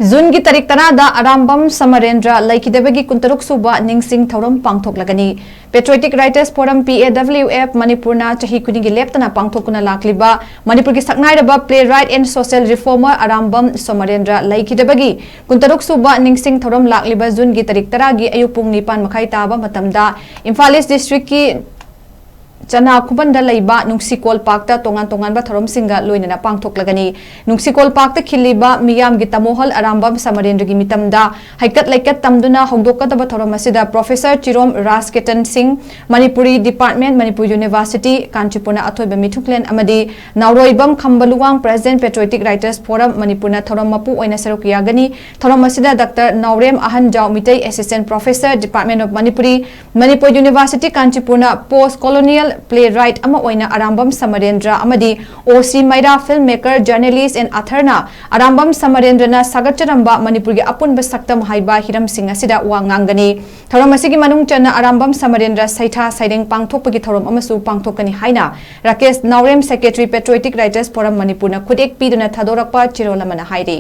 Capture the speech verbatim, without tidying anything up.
ꯖꯨꯟꯒꯤ ꯇꯥꯔꯤꯛ ꯇꯔꯥꯗ ꯑꯔꯥꯝꯕꯝ ꯁꯃꯔꯦꯟꯗ꯭ꯔ ꯂꯩꯈꯤꯗꯕꯒꯤ ꯀꯨꯟꯇꯔꯨꯛ ꯁꯨꯕ ꯅꯤꯡꯁꯤꯡ ꯊꯧꯔꯝ ꯄꯥꯡꯊꯣꯛꯂꯒꯅꯤ꯫ Patriotic Writers Forum, P A W F, ꯃꯅꯤꯄꯨꯔꯅ ꯆꯍꯤ ꯈꯨꯗꯤꯡꯒꯤ ꯂꯦꯞꯇꯅ ꯄꯥꯡꯊꯣꯛꯇꯨꯅ ꯂꯥꯛꯂꯤꯕ ꯃꯅꯤꯄꯨꯔꯒꯤ ꯁꯛꯅꯥꯏꯔꯕ playwright and social reformer Arambam ꯁꯃꯔꯦꯟꯗ꯭ꯔ ꯂꯩꯈꯤꯗꯕꯒꯤ ꯀꯨꯟꯇꯔꯨꯛ ꯁꯨꯕ ꯅꯤꯡꯁꯤꯡ ꯊꯧꯔꯝ ꯂꯥꯛꯂꯤꯕ ꯖꯨꯟꯒꯤ ꯇꯥꯔꯤꯛ ꯇꯔꯥꯒꯤ ꯑꯌꯨꯛ ꯄꯨꯡ ꯅꯤꯄꯥꯟ ꯃꯈꯥꯏ ꯇꯥꯕ ꯃꯇꯝꯗ ꯏꯝꯐꯥꯜ ꯏꯁ ꯗꯤꯁꯇ꯭ꯔꯤꯛꯀꯤ ꯆꯅꯥ ꯈꯨꯕꯟꯗ ꯂꯩꯕ ꯅꯨꯡꯁꯤꯀꯣꯜ ꯄꯥꯔꯛꯇ ꯇꯣꯉꯥꯟ ꯇꯣꯉꯥꯟꯕ ꯊꯧꯔꯝꯁꯤꯡꯒ ꯂꯣꯏꯅꯅ ꯄꯥꯡꯊꯣꯛꯂꯒꯅꯤ꯫ ꯅꯨꯡꯁꯤꯀꯣꯜ ꯄꯥꯔꯛꯇ ꯈꯤꯜꯂꯤꯕ ꯃꯤꯌꯥꯝꯒꯤ ꯇꯃꯣꯍꯜ ꯑꯔꯥꯝꯕꯝ ꯁꯃꯔꯦꯟꯗ꯭ꯔꯒꯤ ꯃꯤꯇꯝꯗ ꯍꯩꯀꯠ ꯂꯩꯀꯠ ꯇꯝꯗꯨꯅ ꯍꯧꯗꯣꯛꯀꯗꯕ ꯊꯧꯔꯝ ꯑꯁꯤꯗ Professor ꯆꯤꯔꯣꯝ ꯔꯥꯖꯀꯦꯇꯟ ꯁꯤꯡ, ꯃꯅꯤꯄꯨꯔꯤ Department, ꯃꯅꯤꯄꯨꯔ University, ꯀꯥꯟꯆꯤꯄꯨꯔꯅ ꯑꯊꯣꯏꯕ ꯃꯤꯊꯨꯡꯂꯦꯟ ꯑꯃꯗꯤ ꯅꯥꯎꯔꯣꯏꯕꯝ ꯈꯝꯕ Luwang, President, Patriotic Writers Forum ꯃꯅꯤꯄꯨꯔꯅ ꯊꯧꯔꯝ ꯃꯄꯨ ꯑꯣꯏꯅ ꯁꯔꯨꯛ ꯌꯥꯒꯅꯤ꯫ ꯊꯧꯔꯝ ꯑꯁꯤꯗ Doctor Naorem ꯑꯍꯟꯖꯥꯎ Meitei, Assistant Professor, Department of Manipuri, Manipur University, ꯀꯥꯟꯆꯤꯄꯨꯔꯅ post colonial playwright ꯑꯃ ꯑꯣꯏꯅ ꯑꯔꯥꯝꯕꯝ ꯁꯃꯔꯦꯟꯗ꯭ꯔ ꯑꯃꯗꯤ O C ꯃꯩꯔꯥ, filmmaker, journalist and authorꯅ Arambam ꯁꯃꯔꯦꯟꯗ꯭ꯔꯅ ꯁꯥꯒꯠꯆꯔꯝꯕ ꯃꯅꯤꯄꯨꯔꯒꯤ ꯑꯄꯨꯟꯕ ꯁꯛꯇꯝ ꯍꯥꯏꯕ ꯍꯤꯔꯝꯁꯤꯡ ꯑꯁꯤꯗ ꯋꯥ ꯉꯥꯡꯒꯅꯤ꯫ ꯊꯧꯔꯝ ꯑꯁꯤꯒꯤ ꯃꯅꯨꯡ ꯆꯟꯅ ꯑꯔꯥꯝꯕꯝ ꯁꯃꯔꯦꯟꯗ꯭ꯔ ꯁꯩꯊꯥ ꯁꯩꯔꯦꯡ ꯄꯥꯡꯊꯣꯛꯄꯒꯤ ꯊꯧꯔꯝ ꯑꯃꯁꯨ ꯄꯥꯡꯊꯣꯛꯀꯅꯤ ꯍꯥꯏꯅ ꯔꯥꯀꯦꯁ ꯅꯥꯎꯔꯦꯝ, Secretary, Patriotic Writers Forum ꯃꯅꯤꯄꯨꯔꯅ ꯈꯨꯠꯌꯦꯛ ꯄꯤꯗꯨꯅ ꯊꯥꯗꯣꯔꯛꯄ ꯆꯦꯔꯣꯜ ꯑꯃꯅ ꯍꯥꯏꯔꯤ꯫